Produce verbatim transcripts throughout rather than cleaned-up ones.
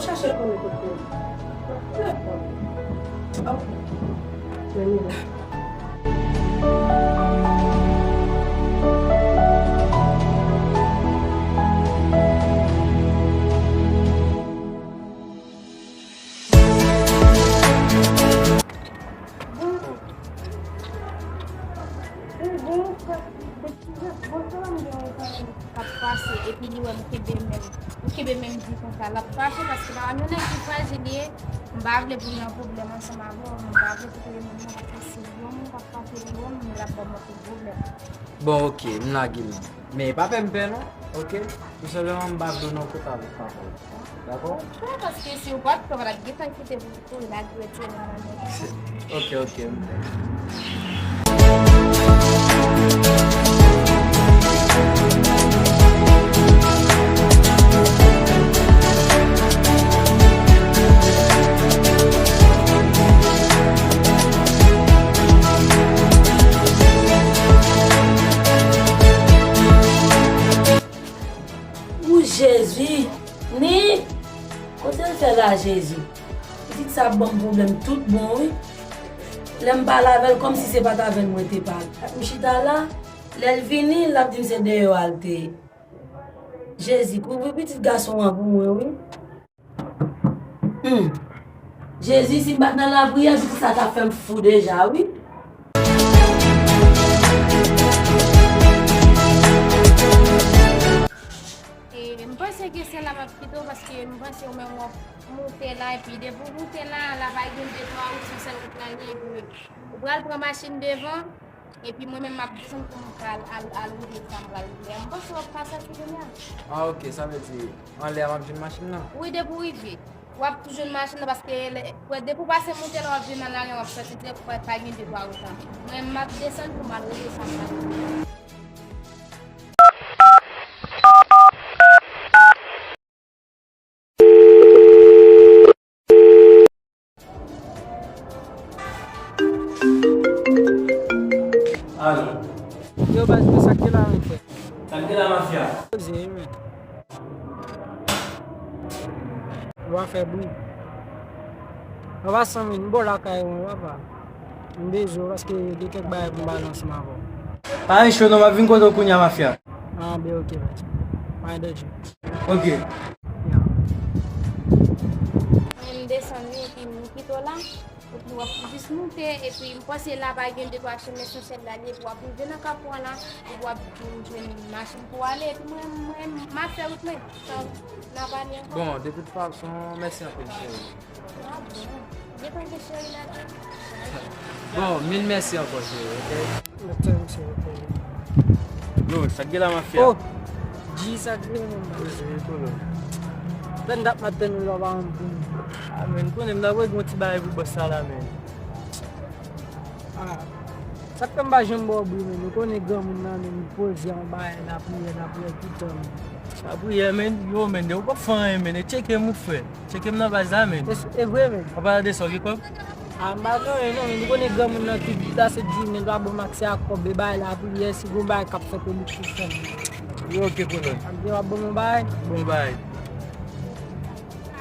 Chache konnen kote l ye. Telefòn. Ok. Men li la. K ap pase, epi li wè m kenbe men m, m kenbe men m di konsa, l ap fache, paske pa m yon nèg ki frajil ye, m pa vle pou m nan pwoblèm ansanm avè w, m pa vle pou kote moun nan, paske si yon moun k ap fache li wè m, l ap ban m anpil pwoblèm. Bon, ok, m lage l. Men pa fè m pè non, ok? Tou senpleman m pa vle w nan kote avèk papa w. Dakò? Ou pè paske si w pa t pè, w pa t ap gentan kite pou kouri lage retire nan men. Ok, ok, m pè. Ou Jezi, ni kote l fè la Jezi? Pitit sa ap ban m pwoblèm tout bon wi. Lè m pale avè l kòmsi se pa t avè l mwen te pale. M chita la, lè l vini, l ap di m se deyò a l te ye. Jezi, kouvri pitit gason an pou mwen wi. Hmm. Jezi, si m pa t nan lapriyè, pitit sa t ap fè m fou deja wi. E, m panse ke se la m ap kite w, paske m panse ou menm w ap moute la, epi depi w moute la, la pa gen de twa wout, se yon sèl wout la gen, epi ou pral pran machin devan, epi mwen menm m ap desann pou m pral al, al woule sa m pral woule a. M panse w ap ka sòti kounye a. Ah, ok, sa vle di, anlè a m ap jwenn machin nan? Wi, depi w rive. W ap tou jwenn machin nan, paske lè, depi w pase moute la, w ap jwenn nan lari a, w ap sòti dirèk, pa, pa gen de twa wout la. Mwen, m ap desann pou m al woule sa m pral woule. Alo. Yo, baz, men sa k te la, men, frè? Sa k te la, mafya? Poze, men. Ou pa fè bri. An pasan, men, m bò lakay ou, men, papa. M bezwen w paske gen kèk bagay pou m pale ansanm avè w. Pa gen cho non, m ap vin kote w kounye a, mafya. Ah, ben, ok, baz. Pa gen danje. Ok. Ya. Men m desann wi, epi m kite w la. Epi w ap jis moute, epi m panse la pa gen de twa chemen, se yon sèl la li ye, epi w ap rive nan kafou an la, epi w ap vin jwenn machin pou w ale, epi mwen, mwen, m ap fè wout mwen. Sa, n a pale ankò. Bon, de tout fason, mèsi anpil, cheri. Ah bon. Gentan gen cheri ladan. Bon, mil mèsi ankò, cheri, ok? Mèt fè misye repoze. Yo, sa k gen la, mafya? Oh! G, sa k gen, menm? Wi, wi, kolon. Pèn dat m ap tann ou la, w pa janm vini. Ah, men, konnen m t ap regle yon ti bagay pou bòs sa la, men. Ah, sa k fè m pa janm ba w bri, men. Ou konnen granmoun nan, men, li poze yon bagay, lapriyè, lapriyè toutan, men. Lapriyè, men, yo, men, ou p ap fè anyen, men, e tcheke m ou fè. Tcheke m nan baz la, men. E, e vre, men. Ou pa tande sa, w gen kòb? A, m pa gen anyen non, men nou konnen granmoun nan ki vit la, se di, men l pa ban m aksè a kòb, e bay lapriyè, si gon bagay k ap fèt, e li k pou fè l. Yo, ok, kolòn. Ap di w ap ban m yon bagay? Bon bagay.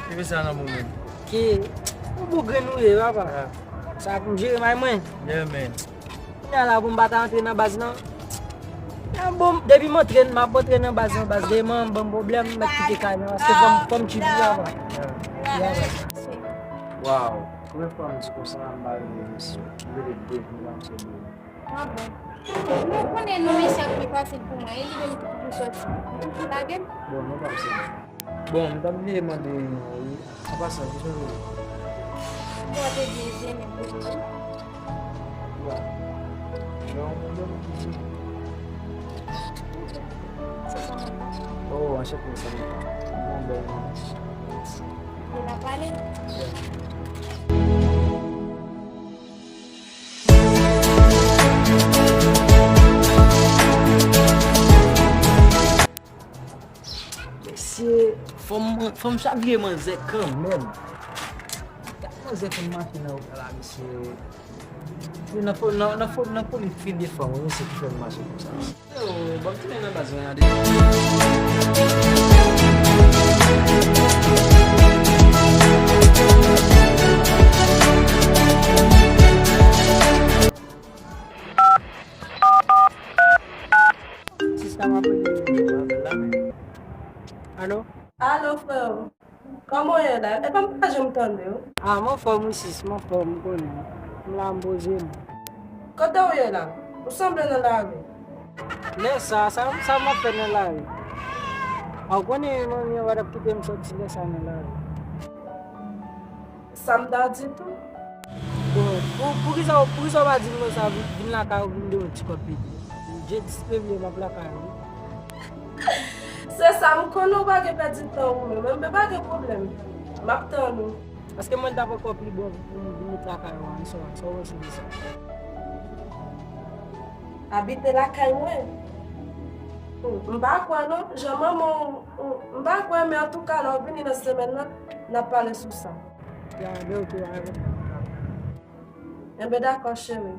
Ki fè sa nan mwen menm? Ke yon bon grenn ou ye, papa. Ah. Sa pou m jere may mwen? Yeah, man. Kounye a la pou m pa ta antre nan baz nan. Nan bon, depi m antre, m ap antre nan baz nan, baz demen, ban m pwoblèm, m mèt kite kay nan, paske fò m, fò m tchwipi anvan. Yeah. Wow, premye fwa m di konsa, m pa rele mesye. M rele depi m ap se de. Ah bon. Nou konnen non mesye a pi fasil pou mwen, e li menm ki pou sòti. Ou lage m? Bon, non, pa m se. Bon, m t ap vle mande yon wi. An pasan, ki jan w rele? Bon, te di Jenny Bruno. Wa. Non, non, non. Se sa menm. Oh, anchante, Samantha. Bon, ben, de la pale. Mesye, fò m, fò m chavire manzè kanmenm. Gad manzè konn mache nan wout la, mesye. Nan fo-, nan, nan fo-, nan foli fil de fanm, wi, mesye, ki fè l mache konsa. Yo, ban m tounen nan baz mwen an deja. Sista, m ap rele w la menm. Alo? Alo, frè m. Kòman w ye la? Epa m pa janm tande w. Ah, m anfòm wi sis, m anfòm, ou konnen. M la, m poze m. Kote w ye la? Ou sanble nan lari. Lè sa, sa, sa m ap fè nan lari? Ah, ou konnen manmi an pa t ap kite m sòti lè sa nan lari. Sa m ta di tou. Bon, pou, poukisa, poukisa w pa di m konsa, vin, vin lakay ou, vin de yon ti kòb pete? Je dis premye m ap lakay ou. Se sa, m konnen w pa gen pèdi tan ou menm, men pa gen pwoblèm. M ap tann ou. Paske mwen t ap ankò pi bon pou m vin met lakay ou a, m swa, sa w panse de sa? Abite lakay mwen? Hmm, m pa kwè non, jan manman w, hmm, m pa kwè, men antouka, lè w vini nan semèn nan, n ap pale sou sa. Ya, ben, ok, ya, ben. Enben, dakò, cheri.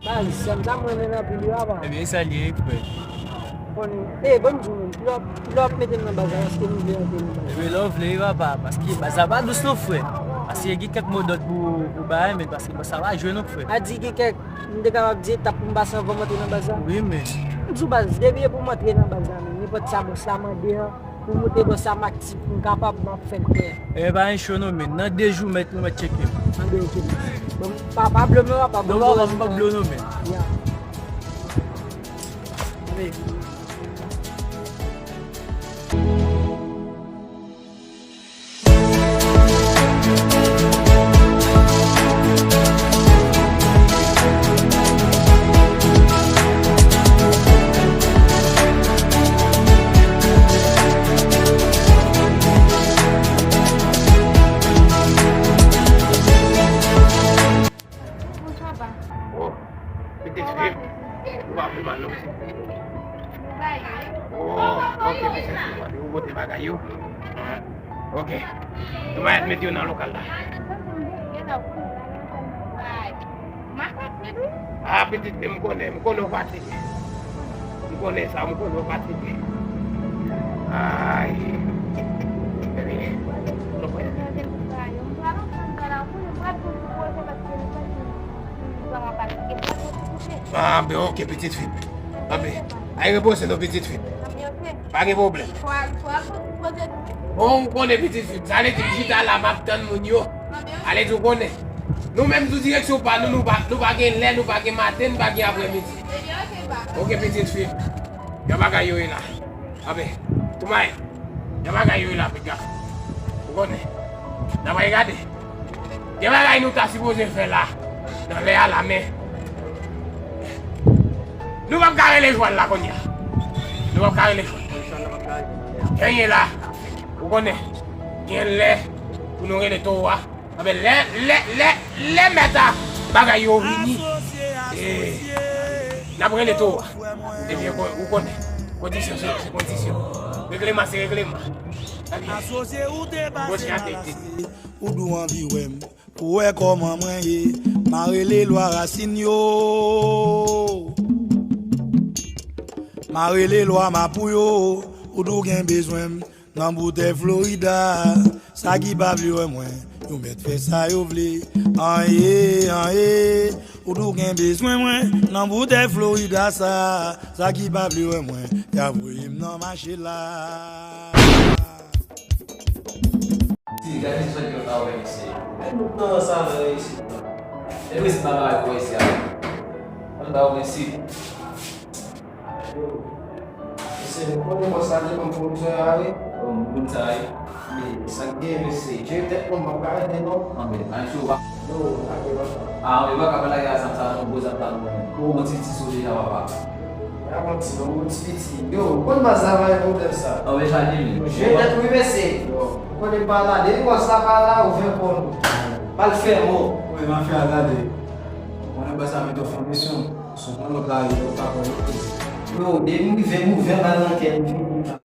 Baz, sè m sa, m renmen l anpil wi, apa. Ebyen, e sa l ye, frè. Konnen, e, ban m di w menm, kilè w ap, kilè w ap mete m nan baz la, èske m vle antre nan baz la? Ebyen, lè w vle wi, papa, paske baz la pa dous non, frè. Paske gen kèk mo dòd pou, pou bay, men paske baz la pa jwe non, frè. A di gen kèk, m te kapab di etap pou m pase anvan m antre nan baz la? Wi, men. M di w baz, depi e pou m antre nan baz la, men nenpòt sa bòs la mande an, pou moute bòs la, m aktif, m kapab, m ap fè l klè. E pa gen cho non, men. Nan de jou, mèt, nou mèt tcheke m. Anben, ok. Bon, pa, pa blow m non, papa. Non, papa, m pa blow non, men. Ya. Anben. Bonswa, pa. Oh, pitit fi, ou pa fè mal non, pitit fi. Oh, ok, pitit fi, ou pote bagay yo. Ok. Nou va mete yo nan lokal la. Ah, pitit fi, m konnen, m konnen w fatige. M konnen sa, m konnen w fatige. Ay. Ah, ben, ok, pitit fi. Anben, ay repoze non, pitit fi. Pa gen pwoblèm. Bon, ou konnen, pitit fi. Sa vle di, m chita la, m ap tann moun yo. Ale di, ou konnen. Nou menm, sou direksyon pa nou, nou pa, nou pa gen lè, nou pa gen maten, nou pa gen aprèmidi. Ok, pitit fi. Jan bagay yo ye la. Anben, Toumaye, jan bagay yo ye la, piga. Ou konnen. N ap al gade. Gen bagay nou ta sipoze fè la, nan lè a la, men nou p ap ka rele Jwal la kounye a. Nou p ap ka rele Jwal. Anyen la, ou konnen, gen lè pou nou rele towo a. Anben, lè, lè, lè, lè mèt a bagay yo vini, e, n ap rele towo a. Ebyen, ou konnen, kondisyon se, se kondisyon. Regleman se regleman. Ebyen, Bondye a te di. Ou dou anvi wè m, pou wè kòman mwen ye. M a rele lwa rasin yo. M a rele lwa mapou yo. Ou dou gen bezwen m nan boutèy Florida. Sa ki pa vle wè mwen, yo mèt fè sa yo vle. Anyen, anyen. Ou dou gen bezwen mwen nan boutèy Florida sa. Sa ki pa vle wè mwen, y a voye m nan mache la. Ti, gade sòt yo ka wè mesye. Mèt nou pran sa nan isit la. E mesye pa bay pou isit la. Ann ba w mesye. Yo. Mesye, nou konnen bòs la depann pou nou sa a wi. Bon, moun sa a wi. Men sa k gen mesye, je tèt mwen, m pa ka rete non. Anben, ann sou pa. Yo, pa gen baka. Ah, anben, baka pa lage a zam sa non, gwo zam sa non. Bon, yon ti piti sou deja papa. Ya manti non, yon ti piti. Yo, ou konn baz la pa gen pwoblèm sa. Anben, sa gen men. Je tèt wi mesye. Yo. Ou konnen pa la, depi bòs la pa la, ouvè kò nou. Pa l fè mò. Wi, mafya gade. Ou konnen baz la met yon fondasyon. Sou yon lòt la, yo pa konnen. Yo, depi m rive m ouvè bal nan kè m vini.